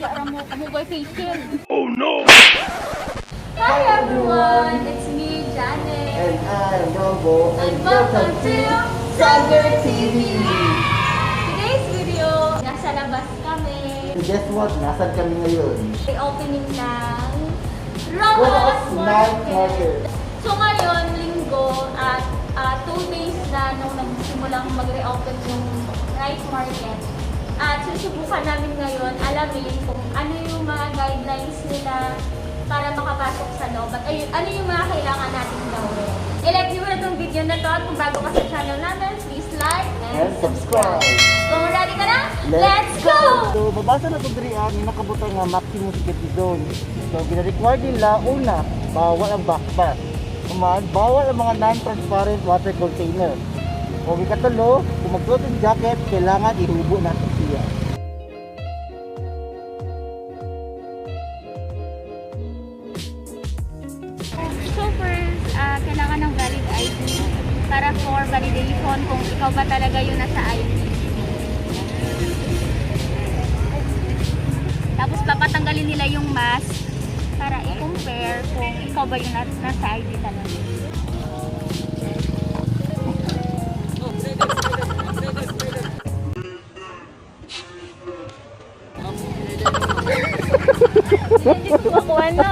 Dili ra mo kamugay face shield. Oh no. Hi everyone, it's me, Janet. And I'm Robo. And welcome to Sagar TV. Today's video, nasa labas kami. So guess what? Nasaan kami ngayon? May opening ng Rojas Rojas Night Market. Market. So ngayon, Linggo, at 2 days na nung nagsimulang mag-reopen yung night market. At susubukan namin ngayon alamin kung ano yung mga guidelines nila para makapasok sa loob at ayun, ano yung mga kailangan natin gawin. I-like nyo muna itong video na to at kung bago ka sa channel namin, please like and And subscribe. Kung ready ka na, let's go! So, babasa na itong diri ang nakabutang nga maximum security zone. So, gina-require nila, una, bawal ang backpack. Human, bawal ang mga non-transparent water container. O ikatulo, kung magsuot ng jacket, kailangan ihubo natin siya. So first, kailangan ng valid ID para for validation kung ikaw ba talaga yung nasa ID. Tapos papatanggalin nila yung mask para i-compare kung ikaw ba yung nasa ID talaga. Hindi ko makuha na.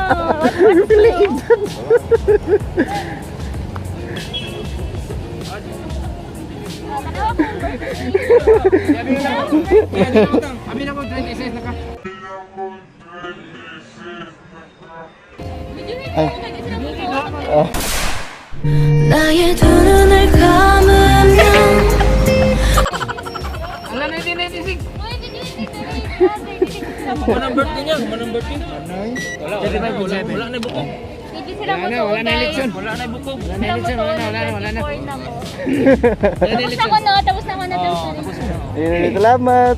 What's new? Tanawa kong birthday. Abi na ko 26 na ka. Ay. Ah. 나의 두 눈을 감으면 Ala 1996. Uy, hindi, hindi, hindi, hindi, hindi, hindi. Manang birthday niya, manang birthday. Wala, wala, wala, wala na buko. Hindi sila mo wala na election. Wala na buko. Wala na election, wala na, wala na, wala na. Tapos na ko na, tapos na ko na, tapos na. Eh, salamat!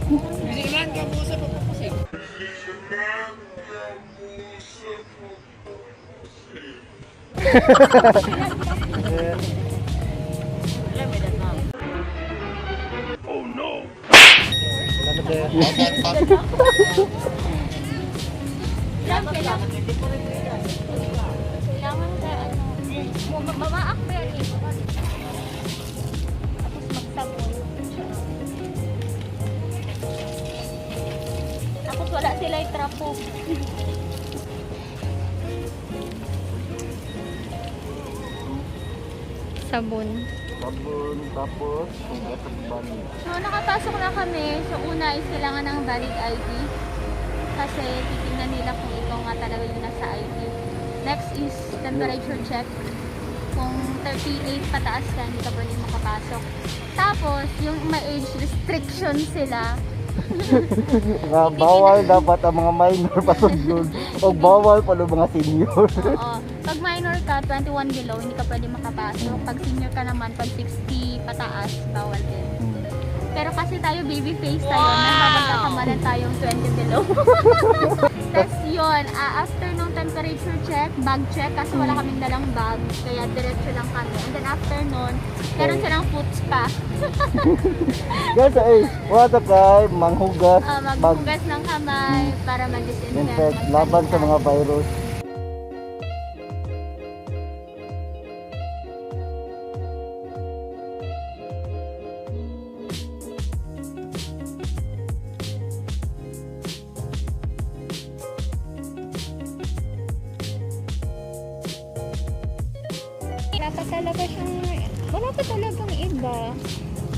Kailangan, kailangan. Kailangan ka, ano, mamaak ba yan eh? Tapos magsabon. Tapos wala sila yung trapo. Sabon. Sabon, tapos, hugas at bani. So, nakapasok na kami. So, una is kailangan ng valid ID. Kasi titingnan nila kung ikaw nga talaga yung nasa ID. Next is temperature check. Kung 38 pataas ka, hindi ka pwede makapasok. Tapos, yung may age restriction sila. Nga, bawal dapat ang mga minor pasundon o bawal pala mga senior. Oo. Pag minor ka, 21 below, hindi ka pwede makapasok. Pag senior ka naman, pag 60 pataas, bawal din. Pero kasi tayo baby face tayo, nakapagkakamalan tayong 20 below. Tapos yun, after nung temperature check, bag check, kasi wala kaming dalang bag, kaya diretso lang kami. And then after nun, meron silang foot spa. Guys, ay, wala kay manghugas, mag Maghugas ng kamay para mag-disinfect. infect laban sa mga virus. Wala pa talaga siyang, wala pa talagang iba.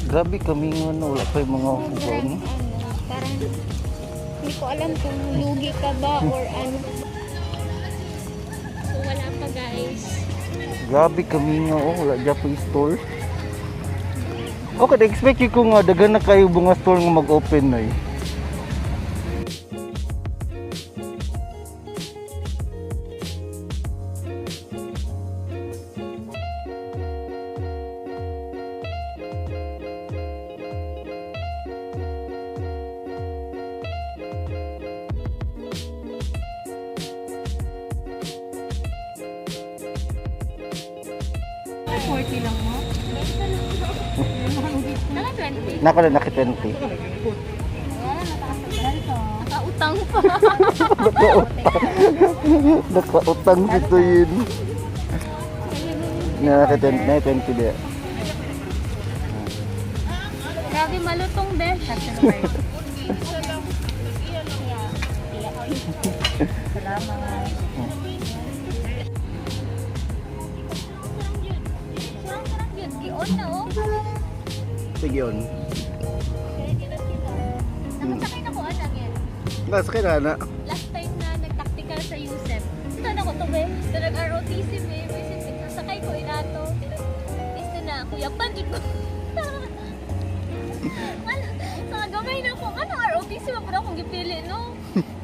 Grabe kami nga no, wala pa yung mga Sobrang hugaw. ano, parang hindi ko alam kung lugi ka ba or ano. So wala pa, guys. Grabe kami nga oh, wala dyan po yung store. Okay, expect ko nga dagan na kayo mga store nga mag-open na eh. 40 lang mo? Naka 20. Naka na naki 20. Wala, nakautang. Nakautang pa. Nakautang. Nakautang dito yun. Na na 20 di. Grabe, malutong, besh. Salamat. Gi-on na, oh. Sige yun. Ready na sila. Nakasakay na ko, anak, eh. Nasakay na na. Last time na nag-tactical sa USEP. Ito na ko to, be. Ito nag-ROTC, be. Bisin, sasakay ko inato. Ito na, kuya, panjud ko. Ano, sa gamay na ko, ano ROTC man po na akong gipili, no?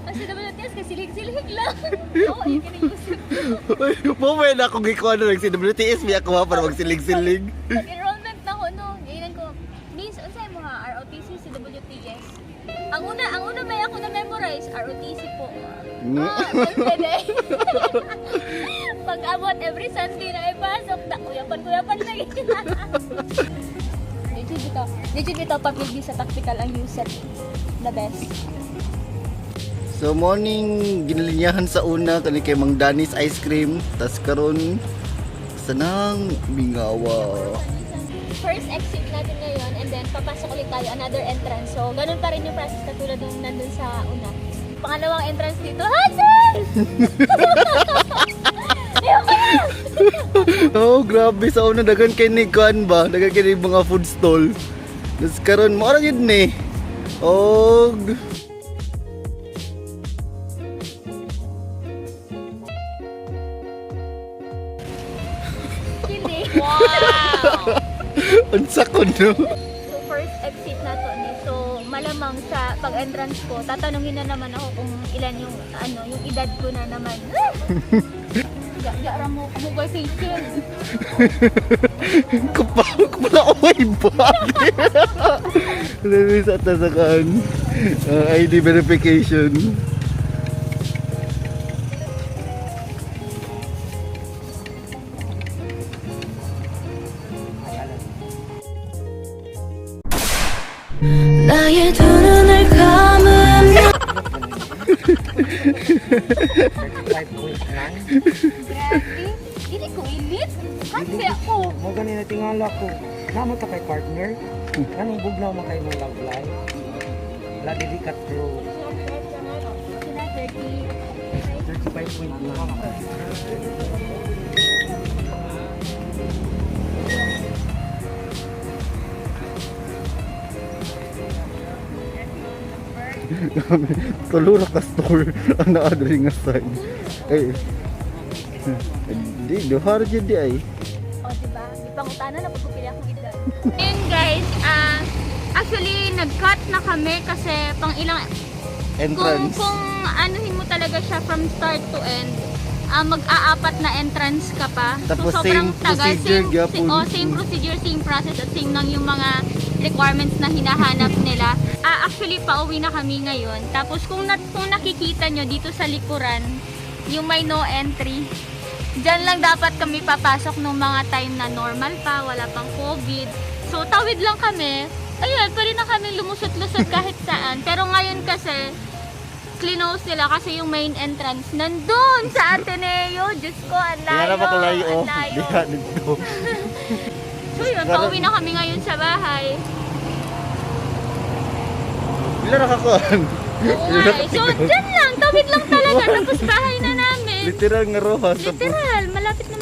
Kasi WTS, kasi silig-silig lang. Oo, yun yung USEP. Uy, mo na akong gikuha na nag-CWTS, may ako ha, para magsilig-silig. Pag-enrollment na ko, no, ganyan ko, Miss, unsay mo ha, ROTC, CWTS. Ang una may ako na-memorize, ROTC po. Ah, pwede. Pag-abot every Sunday na ipasok, na kuyapan-kuyapan lagi. Legit bitaw pabigli sa tactical ang user. The best. So morning ginalinyahan sa una kani kay Mang Danis ice cream tas karon sanang mingawa. First exit natin ngayon and then papasok ulit tayo another entrance. So, ganun pa rin yung process katulad nung nandun sa una. Pangalawang entrance dito, Hazel! Ayoko na! Oh, grabe sa una daghan kay ni kuan ba? Daghan kay ni mga food stall. Tas karon mo ra jud ni. Og Hindi. Wow! unsa ko no? So, first exit na to ni. So, malamang sa pag-entrance ko, tatanungin na naman ako kung ilan yung, ano, yung edad ko na naman. Ga, ga, mo, mugay face shield. Kapag pala ko may bag. Lami sa tasakan. ID verification. 나의 두 눈을 감으면 35.9. Grabe. Dili ko ilit. Kasi ako. Mo gani na tingala ko. Namo ta kay partner. Kanang bugnaw man kay mong love life. Wala dili ka true. Sila 30. 35.9. Tulo ra ka store ang naadri nga side. Ay. Di duha ra jud di ay. O, diba? Ipangutana na pagpupili akong edad. Ayun guys, actually, nag-cut na kami kasi pang ilang Entrance. kung anuhin mo talaga siya from start to end, mag-aapat na entrance ka pa. Tapos so, sobrang same tagal. procedure Same, gyapon. oh, same procedure, same process, at same lang yung mga requirements na hinahanap nila. Actually, pauwi na kami ngayon. Tapos kung nakikita nyo dito sa likuran, yung may no entry, Diyan lang dapat kami papasok nung mga time na normal pa, wala pang COVID. So, tawid lang kami. Ayun, pwede na kami lumusot-lusot kahit saan. Pero ngayon kasi, close nila kasi yung main entrance nandun sa Ateneo. Diyos ko, ang layo. Kaya na ba kalayo oh. Ang layo. Diha dito. So yun, pauwi na kami ngayon sa bahay. Pila ra ka kuan? Oo nga eh. So, dyan lang. Tawid lang talaga. Tapos bahay na namin. Literal nga rojas. Tapos Literal,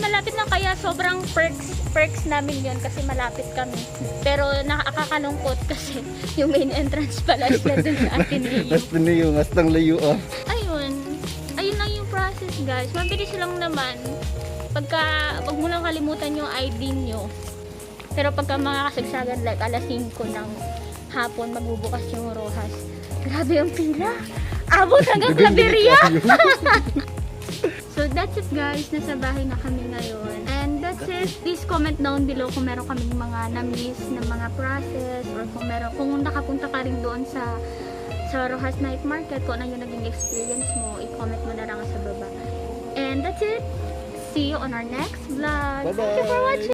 malapit na kaya sobrang perks perks namin yon kasi malapit kami. Pero nakakalungkot kasi yung main entrance pala sila dun sa Ateneo. Hasta niyo, hastang layo ah. Ayun, ayun lang yung process guys. Mabilis lang naman. Pagka, wag mo lang kalimutan yung ID nyo. Pero pagka mga kasagsagan like alas 5 ng hapon magbubukas yung Rojas. Grabe ang pila. Abot hanggang Claveria. So that's it guys, nasa bahay na kami ngayon. And that's it. Please comment down below kung meron kaming mga na-miss na mga process or kung nakapunta ka rin doon sa Rojas Night Market, kung ano yung naging experience mo, i-comment mo na lang sa baba. And that's it. See you on our next vlog. Thank you for Bye-bye. watching.